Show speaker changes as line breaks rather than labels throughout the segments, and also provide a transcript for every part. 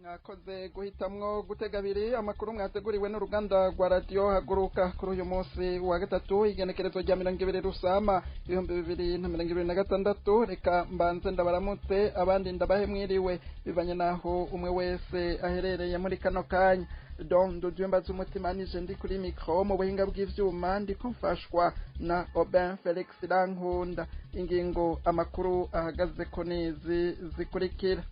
Mwakoze guhitamwo gutega abiri amakuru mwateguriwe n'uruganda rwa Radiyo Haguruka kuri uyu munsi wa gatatu, igenekerezo rya 20 Rusama 2026. Reka mbanze ndabaramutse, abandi ndabahe mwiriwe, bivanye naho umwe wese aherereye muri kano kanya. Don Dudyumba z'umutima nije ndi kuri micro, mu buhinga bw'ivyuma ndiko mfashwa na Aubin Felix Rankunda. Ingingo amakuru ahagaze ko nizi zikurikira: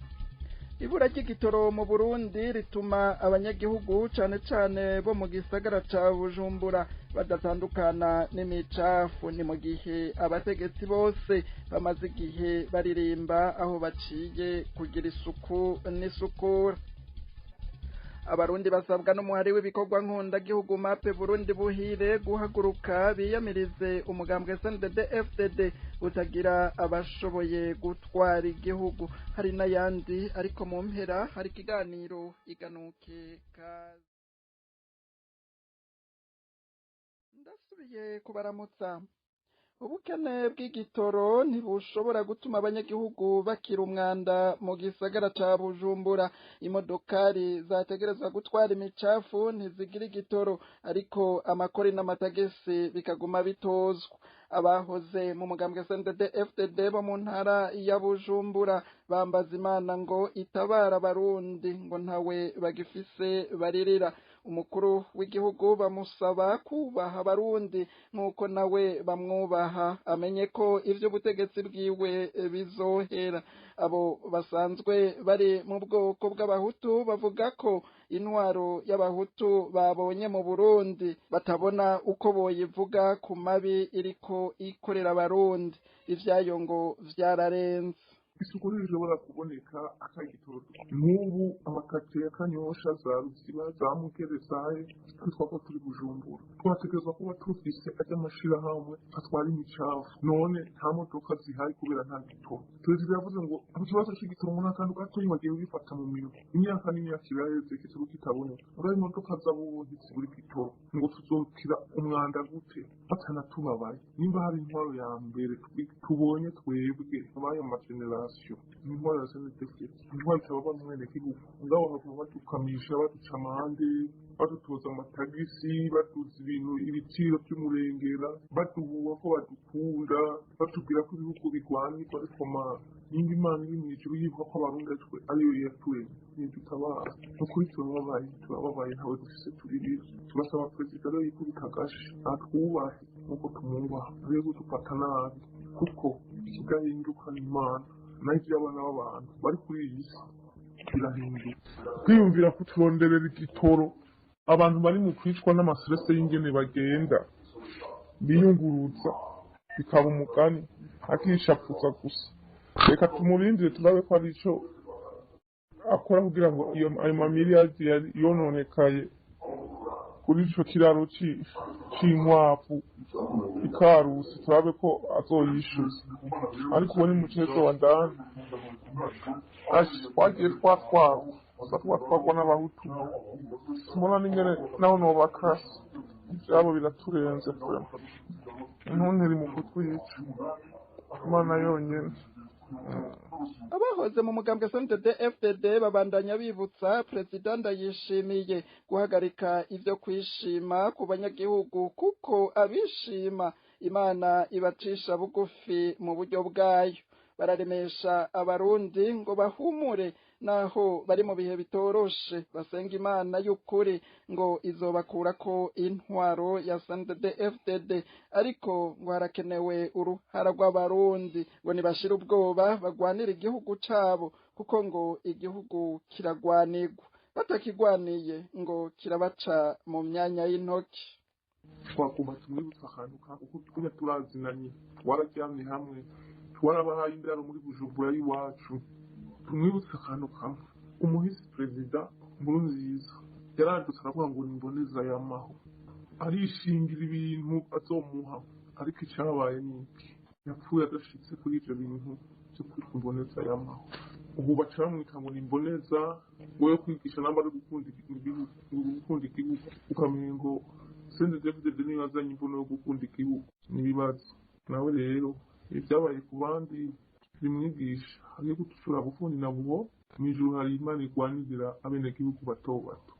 Ibura ry'igitoro mu Burundi rituma abanyagihugu, cane cane bo mu gisagara ca Bujumbura, badatandukana n'imicafu. Ni mu gihe abategetsi bose bamaze igihe baririmba aho baciye kugira isuku n'isukura. Abarundi basabwa n'umuhari w'ibikorwa nkundagihugu Mape Burundi Buhire guhaguruka biyamirize umugambwe SNDD FDD utagira abashoboye gutwara igihugu. Hari n'ayandi, ariko mu mpera hari ikiganiro iganuke. Kaze, ndasubiye kubaramutsa. Ubukene bw'igitoro ntibushobora gutuma abanyagihugu bakira umwanda mu gisagara ca Bujumbura. Imodokari zategerezwa gutwara imicafu ntizigira igitoro, ariko amakori n'amatagisi bikaguma bitozwa. Abahoze mu mugambwe SNDD FDD bo mu ntara ya Bujumbura bambaza Imana ngo itabara Abarundi, ngo ntawe bagifise baririra. Umukuru w'igihugu bamusaba kubaha Abarundi nk'uko nawe bamwubaha, amenye ko ivy'ubutegetsi bwiwe bizohera. Abo basanzwe bari mu bwoko bw'Abahutu bavuga ko intwaro y'Abahutu babonye mu Burundi batabona uko boyivuga ku mabi iriko ikorera Abarundi. Ivyayo ngo vyararenze.
Isuku ntirishobora kuboneka atagitoro. Nk'ubu amakaritsiye ya Kanyosha, za Ruziba, za Mugerezaye, twitwa ko turi Bujumbura, twategerezwa kuba tufise ajya amashirahamwe atwara imicafu. None nta modoka zihari kubera nta gitoro. Perezida yavuze ngo ikibazo c'igitoro ngo ni akantu gatoyi, bagiye bifata mu minwe. Imyaka n'imyaka iraheze igitoro kitaboneka. Mugabo imodoka z'abubu ntizibura igitoro. Ngo tuzokira umwanda gute batanatubabaye? Nimba hari intwaro ya mbere tubonye twebwe abayo magenerasiyo, intwaro ya SNDD, intwaro ikaba mwenegihugu. Ngabo baguma badukamisha, baduca amande, badutoza amatagisi, baduza ibintu ibiciro by'umurengera, baduhuha ko badukunda, batubwira ko ibihugu bigwanirwa. Ariko mana, nimba Imana iri mw'ijuru yibuka ko Abarundi aritwe ariyo yaturemye, ntidutabara. Ni ukuri turababaye, turababaye, ntawe dufise turirira. Turasaba perezida rero yikubita agashi, atwubahe nk'uko tumwubaha, areke kudufata nabi, kuko ikidahinduka ni Imana, naho ivy'abana b'abantu bari kuri iyi si birahinduka. Kwiyumvira kuturonderera igitoro, abantu bari mu kwicwa n'amastrese y'ingene bagenda biyunguruza, bikaba umugani akishapuza gusa. Reka tumurindire turabe ko ari ico akora kugira ngo iyo ayo mamiliyardi yari yononekaye kuri ico kiraro c'inkwavu ikarusi, turabe ko azoyishuza. Ariko uwo ni mucezo wa ndani. Ashi twagiye twatwarwa, gusa twatwarwa n'Abahutu. Simbona n'ingene naho nobakasa, ivyabo biraturenze vraiment. Intuntiri mu kutwica, Imana yonyene.
Abahoze mu mugambwe SNDD FDD babandanya bibutsa perezida Ndayishimiye guhagarika ivyo kwishima ku banyagihugu, kuko abishima Imana ibacisha bugufi mu buryo bwayo. Bararemesha Abarundi ngo bahumure naho bari mu bihe bitoroshe, basenga Imana y'ukuri ngo izobakurako intwaro ya SNDD FDD. Ariko ngo harakenewe uruhara rw'Abarundi, ngo nibashire ubwoba bagwanire igihugu cabo, kuko ngo igihugu kiragwanirwa, batakigwaniye ngo kirabaca mu myanya y'intoki.
Twagomba tumwibutsa akantu kako, kuko twebwe turazinanye, twararyamye hamwe, twarabahaye indaro muri Bujumbura y'iwacu. Tumwibutse akantu kamwe: umuhisi perezida Nkurunziza yaradutse aravuga ngo nimboneza yamaho, arishingira ibintu azomuha. Ariko icyabaye ni iki? Yapfuye adashitse kuri ibyo bintu byo kwitwa imboneza yamaho. Ubu baca bamwita ngo ni imboneza ngo yo kwigisha, namba ari gukunda igihugu, gukunda igihugu. Ukamenya ngo Sende David niyo azanye imbono yo gukunda igihugu, n'ibibazo nawe rero ibyabaye ku bandi bimwigisha. Hariyo gutucura bufundi na buho. Mw'ijuru hari Imana igwanirira abenegihugu bato bato.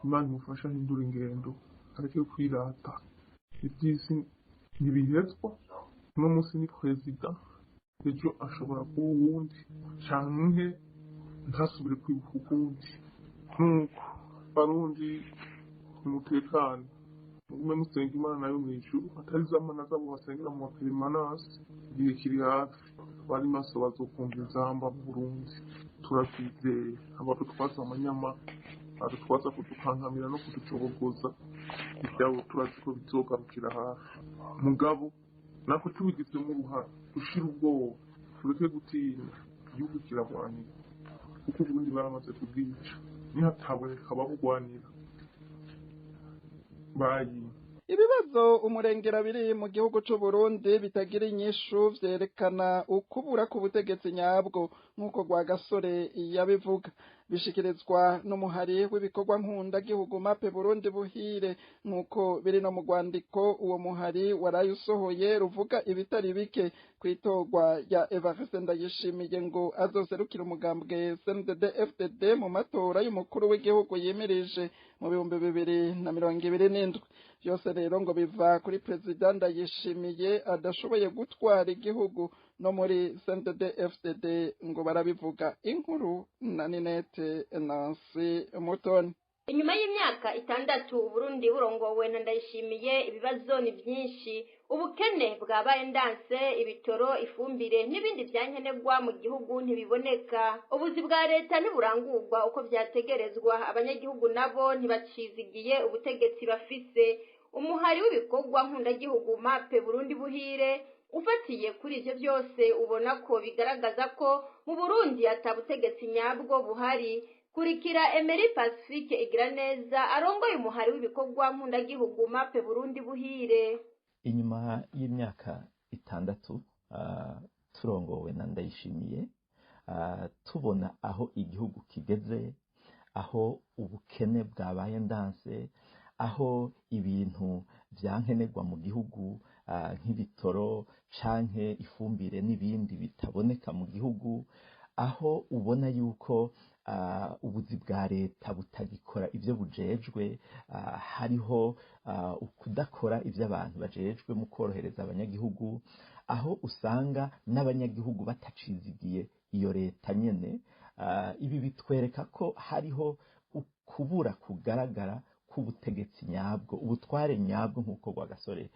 Imana imufashe ahindure ingendo, areke kwirata. Ivy'isi ntibihezwa, uno munsi ni perezida, ejo ashobora kuba uwundi, canke ntasubire kwibuka ukundi. Nuko Barundi, nimutekane, mugume musenga Imana yo mw'ijuru, atari za mana zabo basengera mu maperimanasi. Igihe kiri hafi, abari maso bazokumva inzamba mu Burundi. Turavyizeye. Abadutwaza amanyama, badutwaza kudukankamira no kuducogogoza, ivyabo turazi ko bizogarukira hafi. Mugabo natwe tubigizemo uruhara, dushire ubwoba, tureke gutinya. Igihugu kiragwanira, kuko Uburundi baramaze kubwica, nihataboneka ababugwanira bayi.
Ibibazo umurengera biri mu gihugu c'u Burundi bitagira inyishu vyerekana ukubura k'ubutegetsi nyabwo, nk'uko Rwagasore yabivuga. Bishikirizwa n'umuhari w'ibikorwa nkunda gihugu Mape Burundi Buhire, nk'uko biri no mu rwandiko uwo muhari waraye usohoye ruvuga ibitari bike kw'itorwa rya Evariste Ndayishimiye ngo azoserukira umugambwe CNDD FDD mu matora y'umukuru w'igihugu yimirije mu 2027. Vyose rero ngo biva kuri Perezida Ndayishimiye adashoboye gutwara igihugu. No muri CNDD FDD ngo barabivuga. Inkuru na Ninete Nancy Mutoni.
Inyuma y'imyaka 6 Uburundi burongowe na Ndayishimiye, ibibazo ni byinshi. Ubukene bwabaye ndanse, ibitoro, ifumbire n'ibindi byankenerwa mu gihugu ntibiboneka. Ubuzi bwa leta ntiburangurwa uko vyategerezwa. Abanyagihugu nabo ntibacizigiye ubutegetsi bafise. Umuhari w'ibikorwa nkundagihugu Mape Burundi Buhire ufatiye kuri ivyo byose ubona ko bigaragaza ko mu Burundi ata butegetsi nyabwo buhari. Kurikira Emery Pacifique Igiraneza arongoye umuhari w'ibikorwa nkundagihugu Mape Burundi Buhire.
Inyuma y'imyaka 6 turongowe na Ndayishimiye, tubona aho igihugu kigeze, aho ubukene bwabaye ndanse, aho ibintu vyankenerwa mu gihugu nk'ibitoro canke ifumbire n'ibindi bitaboneka mu gihugu, aho ubona yuko ubuzi bwa leta butagikora ivyo bujejwe, hariho ukudakora ivyo abantu bajejwe mu korohereza abanyagihugu, aho usanga n'abanyagihugu batacizigiye iyo leta nyene. Ibi bitwereka ko hariho ukubura kugaragara k'ubutegetsi nyabwo, ubutware nyabwo, nk'uko Rwagasore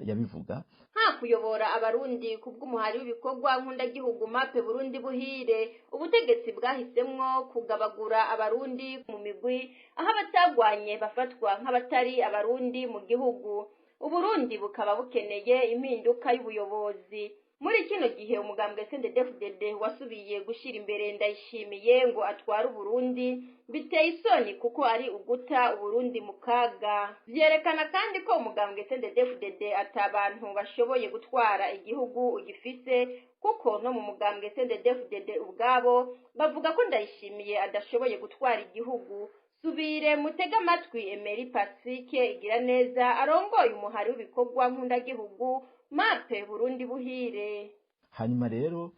yabivuga.
Nta kuyobora Abarundi kubw'umuhari w'ibikorwa nkundagihugu Mape Burundi Buhire, ubutegetsi bwahisemwo kugabagura Abarundi mu migwi, aho abatagwanye bafatwa nk'abatari Abarundi mu gihugu. Uburundi bukaba bukeneye impinduka y'ubuyobozi. Muri kino gihe umugambwe CNDD-FDD wasubiye gushira imbere Ndayishimiye ngo atware Uburundi, biteye isoni kuko ari uguta Uburundi mu kaga. Vyerekana kandi ko umugambwe CNDD-FDD atabantu bashoboye gutwara igihugu ugifise, kuko no mu mugambwe CNDD-FDD ubwabo bavuga ko Ndayishimiye adashoboye gutwara igihugu. Subire mutega amatwi Emery Pacifique Igiraneza arongoye umuhari w'ibikorwa nkundagihugu Mape Burundi Buhire.
Hanyuma rero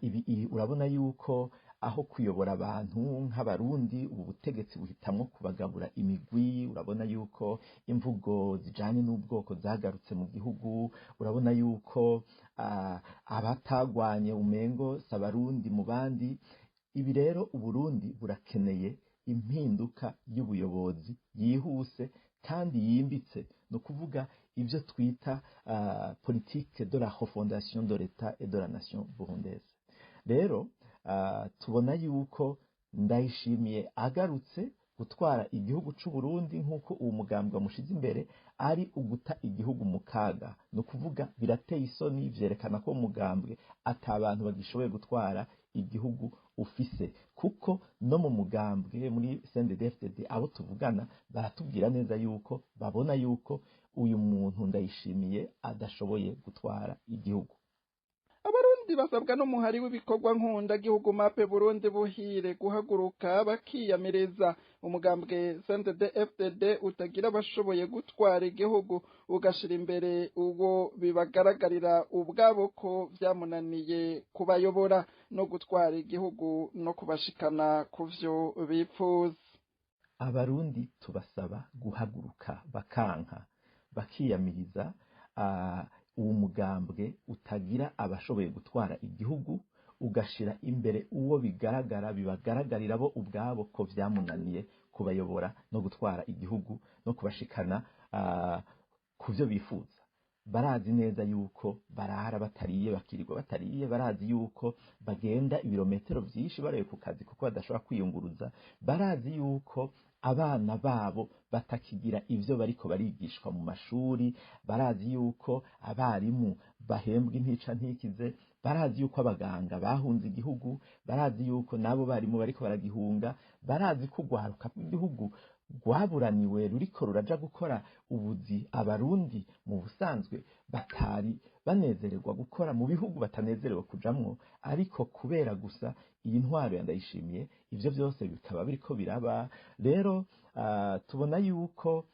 ibi urabona yuko aho kuyobora abantu nk'Abarundi, ubu butegetsi buhitamwo kubagabura imigwi. Urabona yuko imvugo zijanye n'ubwoko zagarutse mu gihugu. Urabona yuko abatagwanye umengo s'Abarundi mu bandi. Ibi rero Uburundi burakeneye impinduka y'ubuyobozi yihuse kandi yimbitse, no kuvuga ivyo twita politique de la refondation de l'État et de la nation burundaise. Rero tubona yuko Ndayishimiye agarutse gutwara igihugu c'u Burundi nk'uko uwo mugambwe wamushize imbere, ari uguta igihugu mu kaga. No kuvuga birateye isoni, vyerekana ko umugambwe ata abantu bagishoboye gutwara igihugu ufise, kuko no mu mugambwe muri CNDD-FDD abo tuvugana baratubwira neza yuko babona yuko uyu muntu Ndayishimiye adashoboye gutwara igihugu.
Abarundi Abarundi basabwa n'umuhari w'ibikorwa nkunda gihugu Mape Burundi Buhire guhaguruka bakiyamiriza umugambwe CNDD-FDD utagira abashoboye gutwara igihugu, ugashira imbere uwo bibagaragarira ubwabo ko vyamunaniye kubayobora no gutwara igihugu no kubashikana kuvyo bipfuza.
Abarundi tubasaba guhaguruka bakanka bakiyamiriza uwo mugambwe utagira abashoboye gutwara igihugu, ugashira imbere uwo bigaragara bibagaragarira bo ubwabo ko vyamunaniye kubayobora no gutwara igihugu no kubashikana ku byo bifuza. Barazi neza yuko barara batariye, bakirirwa batariye, barazi yuko bagenda ibirometero vyinshi bareye ku kazi kuko badashobora kwiyunguruza, barazi yuko abana babo batakigira ivyo bariko barigishwa mu mashuri, barazi yuko abarimu bahembwa intica ntikize, barazi yuko abaganga bahunze igihugu, barazi yuko nabo barimu bariko baragihunga, barazi ko urwaruka rw'igihugu rwaburaniwe ruriko ruraja gukora ubuzi abarundi mu busanzwe batari banezererwa gukora mu bihugu batanezerewe kujamwo, ariko kubera gusa iyi ntwaro ya Ndayishimiye ivyo vyose bikaba biriko biraba. Rero tubona yuko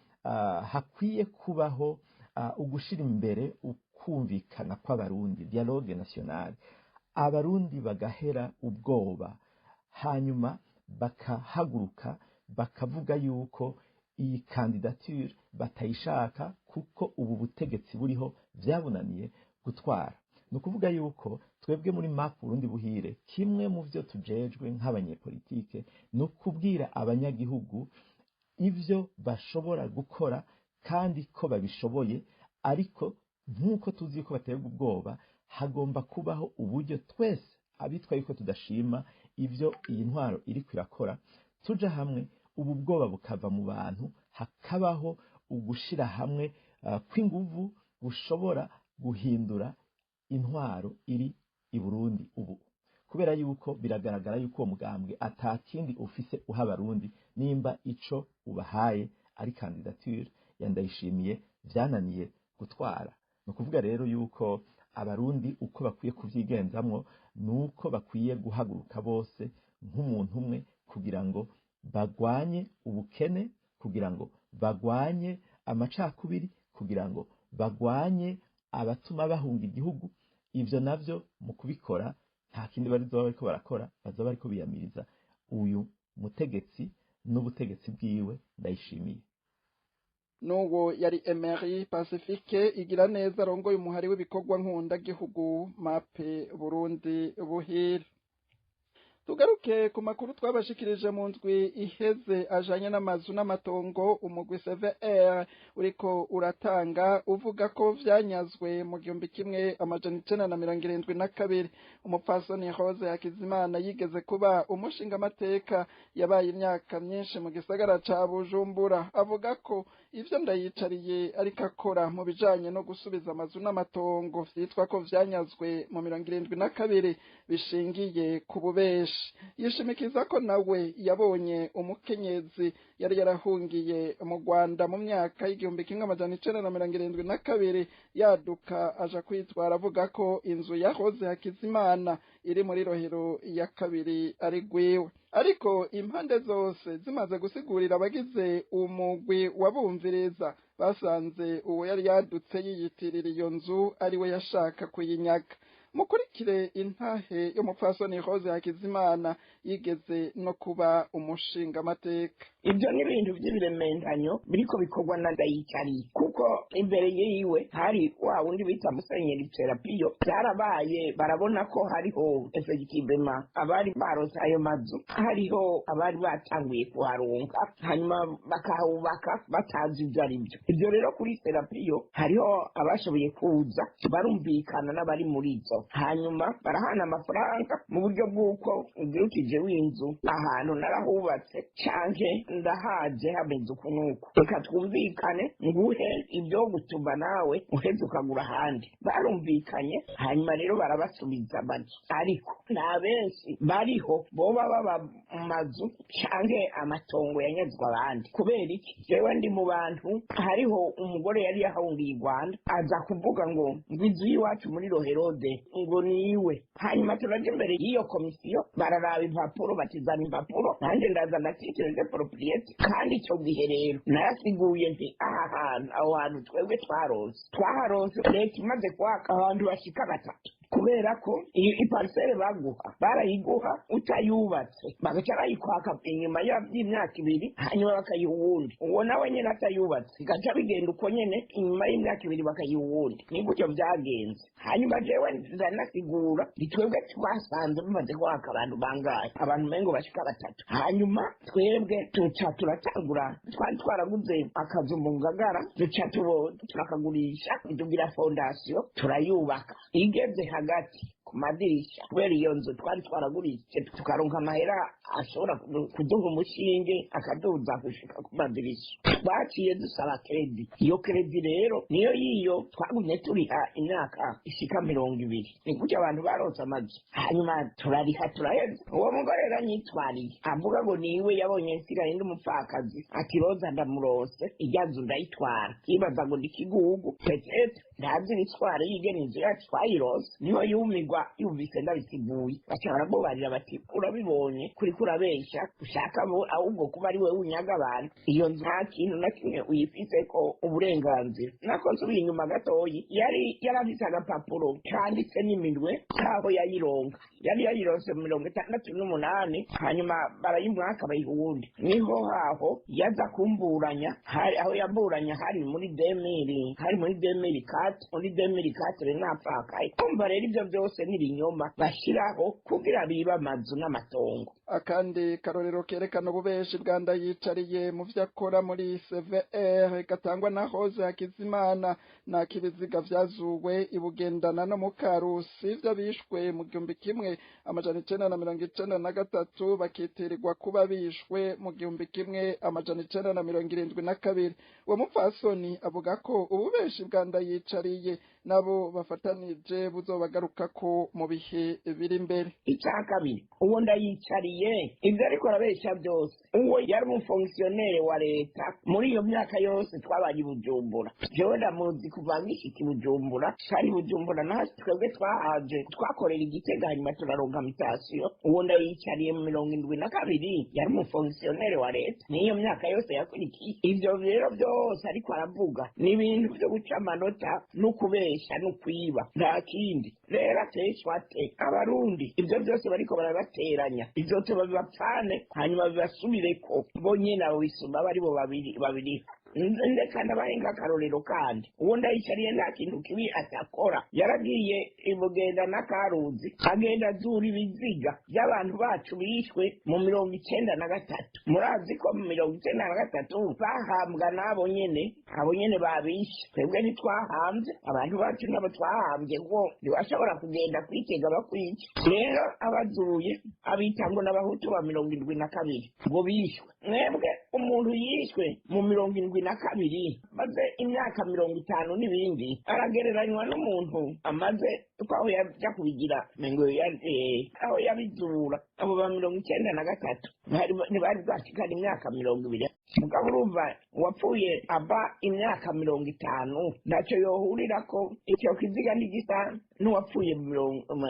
hakwiye kubaho ugushira imbere ukumvikana kw'abarundi, dialogue nationale, abarundi bagahera ubwoba, hanyuma bakahaguruka bakavuga yuko iyi candidature batayishaka kuko ubu butegetsi buriho vyabunaniye gutwara. Ni ukuvuga yuko twebwe muri MAP Burundi Buhire kimwe mu vyo tujejwe nk'abanyepolitike ni ukubwira abanyagihugu ivyo bashobora gukora kandi ko babishoboye, ariko nk'uko tuzi ko baterwa ubwoba hagomba kubaho uburyo twese abitwa yuko tudashima ivyo iyi ntwaro iriko irakora tuja hamwe, ubu bwoba bukava mu bantu, hakabaho ugushira hamwe kw'inguvu gushobora guhindura intwaro iri i Burundi ubu, kubera yuko biragaragara yuko uwo mugambwe atakindi ufise uha abarundi nimba ico ubahaye ari candidature ya Ndayishimiye vyananiye gutwara. Ni ukuvuga rero yuko abarundi uko bakwiye kuvyigenzamwo nuko bakwiye guhaguruka bose nk'umuntu umwe kugira ngo bagwanye ubukene, kugira ngo bagwanye amacakubiri, kugira ngo bagwanye abatuma bahunga igihugu. Ivyo navyo mu kubikora nta kindi bazoba bariko barakora, bazoba bariko biyamiriza uyu mutegetsi n'ubutegetsi bwiwe Ndayishimiye.
N'uwo yari Emery Pacifique igira neza arongoye umuhari w'ibikorwa nkunda gihugu Mape Burundi Buhire. Tugaruke ku makuru twabashikirije mu ndwi iheze ajanye n'amazu n'amatongo umugwi CVR uriko uratanga uvuga ko vyanyazwe mu 1972. Umupfasoni Rose Hakizimana yigeze kuba umushinga amateka yabaye imyaka myinshi mu gisagara ca Bujumbura, avuga ko ivyo Ndayicariye ariko akora mu bijanye no gusubiza amazu n'amatongo vyitwa ko vyanyazwe mu 72 bishingiye ku bubeshi. Yishimikiza ko nawe yabonye umukenyezi yari yarahungiye mu Rwanda mu myaka y'1972 yaduka aja kwitwara avuga ko inzu ya Rose Hakizimana iri muri Rohero ya kabiri ari gwiwe. Ariko impande zose zimaze gusigurira abagize umugwi wabumviriza basanze uwo yari yadutse yiyitirira iyo nzu ari we yashaka kuyinyaga. Mukurikire intahe y'umupfasoni Rose Hakizimana yigeze no kuba umushinga amateka.
Ibyo ni ibintu by'ibirementanyo biriko bikorwa na Ndayicariye, kuko imbere yiwe hari wa wundi bita Musenyeri Serapiyo. Byarabaye barabona ko hariho effectivement abari baronse ayo mazu, hariho abari batanguye kuharonka hanyuma bakahubaka batazi ibyo ari byo. Ibyo rero kuri Serapiyo hariho abashoboye kuza barumvikana n'abari muri zo, hanyuma barahana amafaranga mu buryo bw'uko ugira uti jewe inzu ahantu narahubatse canke ndahaje hameze uku n'uku, reka twumvikane nguhe ibyo gutuma nawe uheze ukagura ahandi. Barumvikanye, hanyuma rero barabasubiza amazu, ariko nta benshi bariho boba baba mu mazu canke amatongo yanyazwe abandi. Kubera iki? Jewe ndi mu bantu, hariho umugore yari yahungiye i Rwanda aza kuvuga ngo inzu y'iwacu muri Roherode ngo niwe. Hanyuma turaja imbere y'iyo komisiyo, bararaba impapuro, batizana impapuro, nanjye ndazana titre de propriété. Kandi icyo gihe rero narasiguye nti aha hantu, aho hantu twebwe twaronse, twaharonse leta imaze kwaka abantu bashika batatu, kubera ko iyo iparisere baguha barayiguha utayubatse, bagaca bayikwaka inyuma y'imyaka 2, hanyuma bakayiha uwundi, uwo nawe nyene atayubatse, bigaca bigenda uko nyene, inyuma y'imyaka 2 bakayiha uwundi. Ni gutyo vyagenze. Hanyuma jewe ndanasigura nti twebwe twasanze bamaze kwaka abantu bangahe, abantu mengo bashika batatu. Hanyuma twebwe tuca turatangura, twari twaraguze akazu mu Ngagara, duca turakagurisha, tugira fondasiyo, turayubaka, igeze hagati ku madirisha, kubera iyo nzu twari twaragurishije tukaronka amahera ashobora kuduha umushinge akaduza gushika ku madirisha, twaciye dusaba kredi. Iyo kredi rero niyo yiyo twagumye turiha imyaka ishika 20. Ni gutyo abantu baronse amazu. Hanyuma turariha turaheza. Uwo mugore rero anyitwariye avuga ngo niwe yabonye nsigaye ndi umupfakazi, ati roza ndamurose irya nzu ndayitwara, yibaza ngo ndi ikigugu petete ntazi ibitwara yigena inzu yacu twayironse. Niho yumirwa yumvise ndabisiguye, baca baramubarira bati urabibonye kuriko urabesha, ushaka ahubwo kuba ari wewe unyaga abantu, iyo nzu nta kintu na kimwe uyifiseko uburenganzira. Nako nsubiye inyuma gatoyi, yari yarafise agapapuro kanditse n'iminwe k'aho yayironka, yari yayironse mu 68, hanyuma barayimwaka bayiha uwundi. Niho haho yaza kumburanya, aho yaburanya hari muri 2000, hari muri 2004, muri 2004 napfakaye. Kumva rero ivyo byose ni ibinyoma bashiraho kugira bibe amazu n'amatongo.
Akandi karorero kerekana ububeshi bwa Ndayicariye mu vyo akora muri CVR gatangwa na Rose Hakizimana na kibiziga vyazuwe ibugendana no mu Karusi vy'abishwe mu 1993 bakitirirwa kuba bishwe mu 1972. Uwo mupfasoni avuga ko ububeshi bwa Ndayicariye nabo bafatanije buzobagarukako mu bihe biri imbere.
Icya kabiri, uwo Ndayicariye ivyo ariko arabesha byose, uwo yari umufongisiyonere wa leta muri iyo myaka yose twabaye i Bujumbura. Jewe ndamuzi kuva ngishika i Bujumbura, cari i Bujumbura naho twebwe twahaje twakorera Igitega, hanyuma turaronka mitasiyo. Uwo Ndayicariye mu 72 yari umufongisiyonere wa leta n'iyo myaka yose yakurikiye. Ivyo rero byose ariko aravuga ni ibintu vyo guca amanota no kubesha no kwiba, nta kindi. Rero ateshwa ate abarundi ivyo byose bariko barabateranya, ivyo bibapfane hanyuma bibasubireko bo nyene, abo bisuma baribo babiri. Ndeka ndabahenga akarorero kandi, uwo Ndayicariye nta kintu kibi atakora. Yaragiye ibugenda na Karuzi, agenda azura ibiziga by'abantu bacu bishwe mu 93. Murazi ko mu 93 bahambwa n'abo nyene, abo nyene babishe. Twebwe ntitwahambye abantu bacu, nabo twahambye ngo ntibashobora kugenda kwitega bakwica. Rero abazuye abita ngo n'abahutu ba 72 ngo bishwe. Mwebwe umuntu yishwe mu 72 maze imyaka 50 n'ibindi aragereranywa n'umuntu amaze uko aho yaja kubigira mengo aho yabizura abo ba 93 ntibari bwashikana imyaka 20. Mugabo urumva uwapfuye aba imyaka 50 ntacyo yohurirako, icyo kiziga ntigisa n'uwapfuye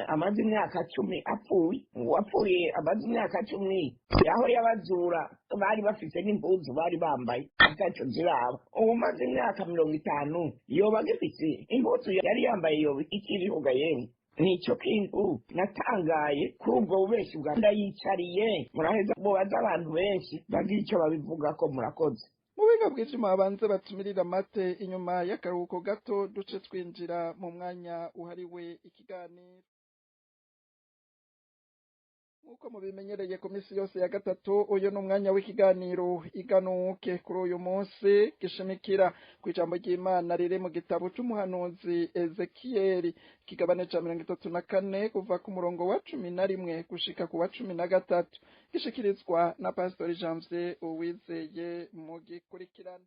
amaze imyaka 10 apfuye. Uwapfuye amaze imyaka 10 aho yabazura bari bafise n'impuzu bari bambaye ataco ziraba. Uwo umaze imyaka 50 yoba agifise impuzu yari yambaye, yoba ikiriho ga yemwe. Nico kintu natangaye kuri ubwo bubeshi bwa Ndayicariye. Muraheza mubaze abantu benshi bagira ico babivugako. Murakoze.
Mu buhinga bw'ivyuma babanze batumirira amate, inyuma y'akaruhuko gato duce twinjira mu mwanya uhariwe ikiganiro. Nkuko mubimenyereye ku minsi yose ya gatatu, uyu ni umwanya w'ikiganiro Iganuke. Kuri uyu munsi gishimikira ku ijambo ry'Imana riri mu gitabo c'umuhanuzi Ezekiyeli, kigabane ca 34, kuva ku murongo wa 11 gushika ku wa 13, gishikirizwa na Pastori Janvier Uwizeye. Mu gikurikirana.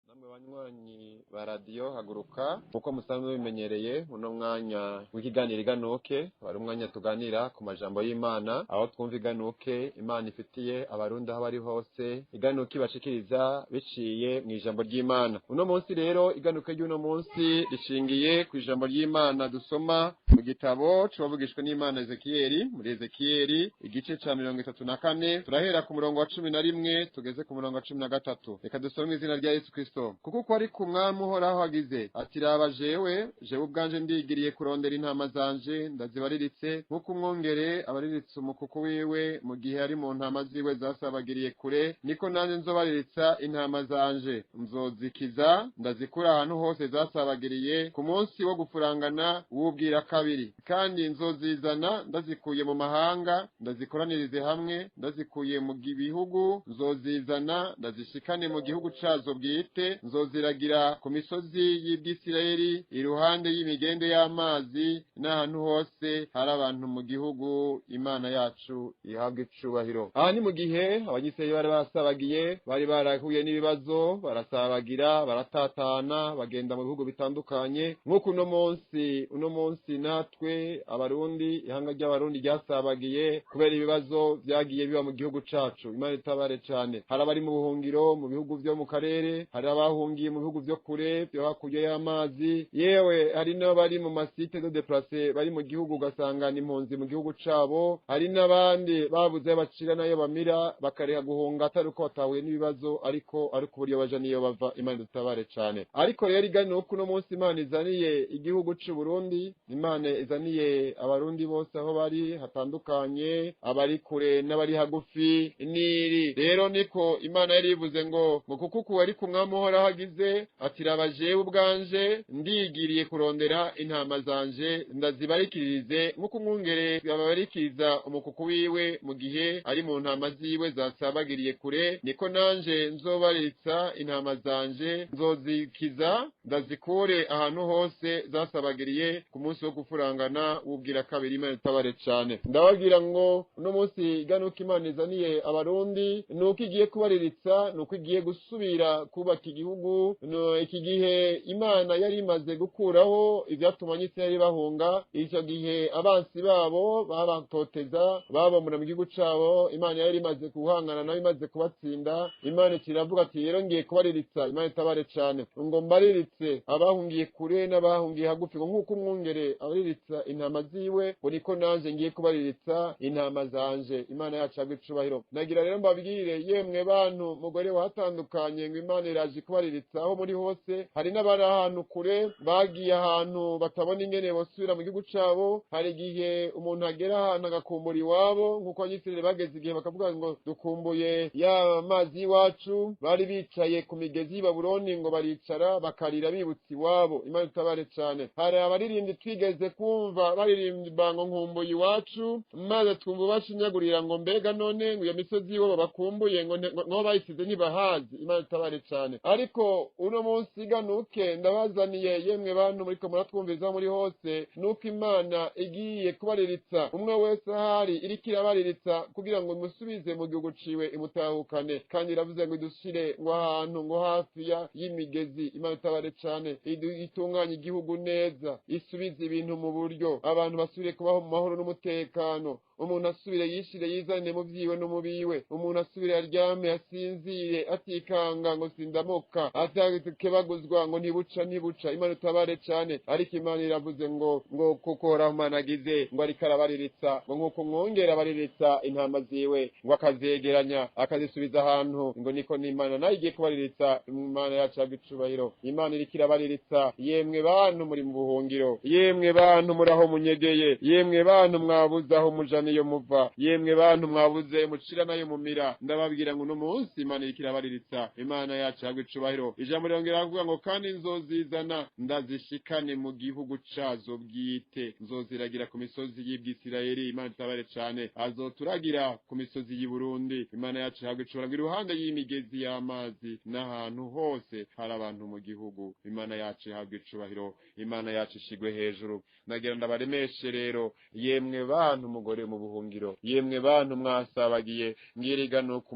Namwe banywanyi ba Radiyo Haguruka, nkuko musanzwe bimenyereye, uno mwanya w'ikiganiro Iganuke wari umwanya tuganira ku majambo y'Imana, aho twumva iganuke Imana ifitiye Abarundi aho bari hose, iganuke ibashikiriza biciye mu ijambo ry'Imana. Uno munsi rero, iganuke ry'uno munsi rishingiye ku ijambo ry'Imana dusoma mu gitabo c'uwavugishwe n'Imana Ezekiyeli, muri Ezekiyeli igice ca 34, turahera ku murongo wa 11 tugeze ku murongo wa 13. Reka dusome izina rya Yesu Kristo. Kuko uko ari ku Mwami Uhoraho agize ati: "Raba, jewe ubwanje ndigiriye kurondera intama zanje, ndazibariritse nk'uko umwungere abariritse umukuku wiwe mu gihe ari mu ntama ziwe zasabagiriye kure, niko nanjye nzobariritsa intama zanje, nzozikiza ndazikura ahantu hose zasabagiriye ku munsi wo gufurangana w'ubwira kabiri. Kandi nzozizana ndazikuye mu mahanga, ndazikoranirize hamwe ndazikuye mu bihugu, nzozizana ndazishikane mu gihugu cazo bwite. Nzoziragira ku misozi y'Ibwisirayeli, iruhande y'imigende y'amazi n'ahantu hose hari abantu mu gihugu. Imana yacu ihabwa icubahiro." Aha ni mu gihe Abanyisirayeli bari basabagiye, bari barahuye n'ibibazo, barasabagira, baratatana, bagenda mu bihugu bitandukanye, nk'uko uno munsi natwe Abarundi, ihanga ry'Abarundi ryasabagiye kubera ibibazo vyagiye biba mu gihugu cacu. Imana itabare cane. Hari abari mu buhungiro mu bihugu vyo mu karere, hari abahungiye mu bihugu vyo kure vyo hakurya y'amazi, yewe hari n'abari mu ma sites de déplacés, bari mu gihugu ugasanga ni impunzi mu gihugu cabo. Hari n'abandi babuze ayo bacira n'ayo bamira, bakareka guhunga, atari uko batahuye n'ibibazo, ariko uburyo baja niyo bava. Imana idutabare cane. Ariko rero iganuka uno munsi Imana izaniye igihugu c'u Burundi, Imana izaniye Abarundi bose aho bari hatandukanye, abari kure n'abari hagufi, niri rero niko Imana yari ivuze ngo kuko uku ari ku Mwami Uhoraho agize ati: "Raba, jewe ubwanje ndigiriye kurondera intama zanje, ndazibarikirize nk'uko umwungere abarikiriza umukuku wiwe mu gihe ari mu ntama ziwe zasabagiriye kure, niko nanje nzobariritsa intama zanje, nzozikiza ndazikure ahantu hose zasabagiriye ku munsi wo gufurangana w'ubwira kabiri." Imana itabare cane. Ndababwira ngo uno munsi iganuka Imana izaniye Abarundi nuko igiye kubariritsa, nuko igiye gusubira kubaka igihugu. No, iki gihe Imana yari imaze gukuraho ivyatuma Abanyisirayeli bahunga. Ico gihe abansi babo babatoteza, babomora mu gihugu cabo, Imana yari imaze guhangana nabo, imaze kubatsinda. Imana ikiravuga ati: "Rero ngiye kubariritsa." Imana itabare cane. Ngo mbariritse abahungiye kure n'abahungiye hagufi, ngo nk'uko umwungere abariritsa intama ziwe, ngo niko nanje ngiye kubariritsa intama zanje. Imana yacu yagwa icubahiro. Nagira rero mbabwire, yemwe bantu mugore wahatandukanye, ngo Imana iraje kubariritsa aho muri hose. Hari n'abari ahantu kure, bagiye ahantu batabona ingene bosubira mu gihugu cabo. Hari igihe umuntu agera ahantu agakumbura iwabo, nk'uko Abanyisirayeli bageze igihe bakavuga ngo dukumbuye ya mazi y'iwacu. Bari bicaye ku migezi y'i Babuloni, ngo baricara bakarira bibutse iwabo. Imana itabare cane. Hari abaririmbyi twigeze kumva baririmba ngo nkumbuye iwacu, maze twumva bashinyagurira ngo mbega none ngo iyo misozi y'iwabo bakumbuye ngo bayisize ntibahazi. Imana itabare cane. Ariko uno munsi iganuke ndabazaniye, yemwe bantu muriko muratwumviriza muri hose, nuko Imana igiye kubariritsa umwe wese ahari, iriko irabariritsa kugira ngo imusubize mu gihugu ciwe, imutahukane. Kandi iravuze ngo idushire ngo ahantu ngo hafi y'imigezi. Imana itabare cane. Itunganye igihugu neza, isubize ibintu mu buryo, abantu basubire kubaho mu mahoro n'umutekano, umuntu asubire yishire yizane mu vyiwe no mu biwe, umuntu asubire aryame asinzire atikanga ngo sindamuka, atakebaguzwa ngo ntibuca ntibuca. Imana itabare cane. Ariko Imana iravuze ngo kuko Uhoraho Imana agize ngo ariko arabariritsa, ngo nk'uko umwungere abariritsa intama ziwe, ngo akazegeranya akazisubiza ahantu, ngo niko n'Imana nayo igiye kubariritsa. Imana yacu yagwa icubahiro. Imana iriko irabariritsa, yemwe bantu muri mu buhungiro, yemwe bantu muri aho munyegeye, yemwe bantu mwabuze aho muja. niyo muva. Yemwe bantu mwabuze mucira nayo mumira, ndababwira ngo uno munsi Imana iriko irabariritsa. Imana yacu ihabwe icubahiro. Ijambo rirongera kuvuga ngo kandi nzozizana ndazishikane mu gihugu cazo bwite, nzoziragira ku misozi y'Ibwisirayeli. Imana itabare cane, azoturagira ku misozi y'i Burundi. Imana yacu ihabwe icubahiro. Iruhande y'imigezi y'amazi n'ahantu hose hari abantu mu gihugu. Imana yacu ihabwe icubahiro, Imana yacu ishigwe hejuru. Nagira ndabaremeshe rero, yemwe bantu mugore mu buhungiro, yemwe bantu mwasabagiye, ngiriganuka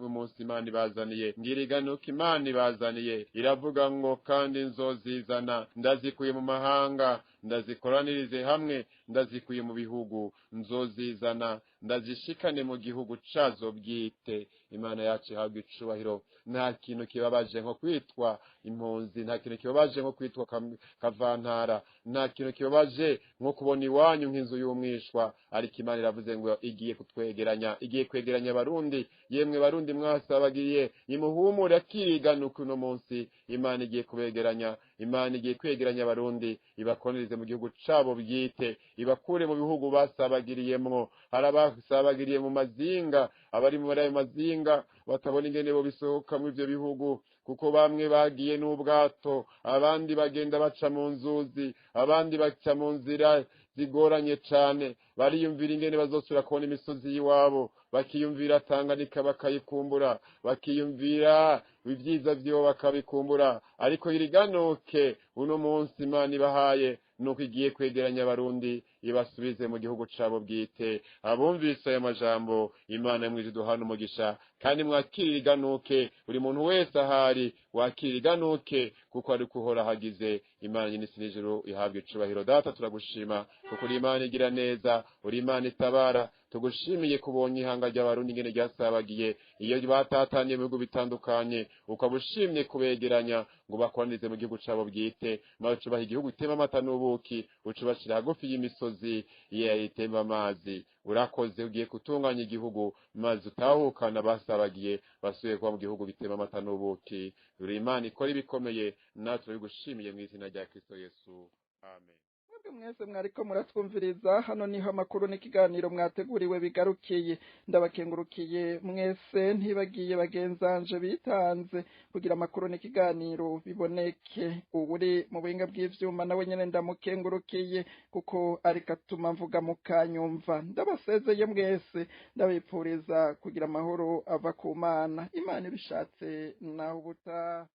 umunsi Imana ibazaniye, ngiriganuka Imana ibazaniye. Iravuga ngo kandi nzozizana ndazikuye mu mahanga, ndazikoranirize hamwe, ndazikuye mu bihugu, nzozizana ndazishikane mu gihugu cazo bwite. Imana yacu ihabwe icubahiro. Nta kintu kibabaje nko kwitwa impunzi, nta kintu kibabaje nko kwitwa kavantara, nta kintu kibabaje nko kubona iwanyu nk'inzu y'umwishwa. Ariko Imana iravuze ngo igiye kutwegeranya, igiye kwegeranya Abarundi. Yemwe Barundi mwasabagiye, nimuhumure akiriganuka uno munsi. Imana igiye kubegeranya, Imana igiye kwegeranya Abarundi, ibakoranirize mu gihugu cabo bwite, ibakure mu bihugu basabagiriyemwo. Hari abasabagiriye mu mazinga, abari muri ayo mazinga batabona ingene bo bisohoka mu ivyo bihugu, kuko bamwe bagiye n'ubwato, abandi bagenda baca mu nzuzi, abandi baca mu nzira zigoranye cane. Bariyumvira ingene bazosubira kubona imisozi y'iwabo, bakiyumvira Tanganyika bakayikumbura, bakiyumvira ibyiza vyo bakabikumbura. Ariko iriganuke uno munsi Imana ibahaye nuko igiye kwegeranya Abarundi ibasubize mu gihugu cabo bwite. Abumvise ayo majambo, Imana mwije duhana umugisha, kandi mwakira iriganuke. Buri muntu wese ahari wakira iriganuke, kuko ari kuhora hagize. Imana y'isi n'ijuru ihabwe icubahiro. Data turagushima kuko uri Imana igira neza, uri Imana itabara. Tugushimiye kubonye ihanga ry'Abarundi ingene ryasabagiye iyo batatanye mu bihugu bitandukanye, ukaba ushimye kubegeranya ngo bakoranirize mu gihugu cabo bwite, maze ucubaha igihugu gitema amata n'ubuki, ucubashira hagufi y'imisozi itemba amazi. Urakoze, ugiye gutunganya igihugu maze utahukana basabagiye basubiye kuba mu gihugu gitema amata n'ubuki. Uri Imana ikora ibikomeye, natwe turabigushimiye mu izina rya Kristo Yesu, amen.
Mwese mwariko muratwumviriza, hano niho amakuru n'ikiganiro mwateguriwe bigarukiye. Ndabakengurukiye mwese, ntibagiye bagenzanje bitanze kugira amakuru n'ikiganiro biboneke. Uri mu buhinga bw'ivyuma nawe nyene ndamukengurukiye, kuko ariko atuma mvuga mukanyumva. Ndabasezeye mwese, ndabipfuriza kugira amahoro ava ku Mana. Imana ibishatse naho ubutaha.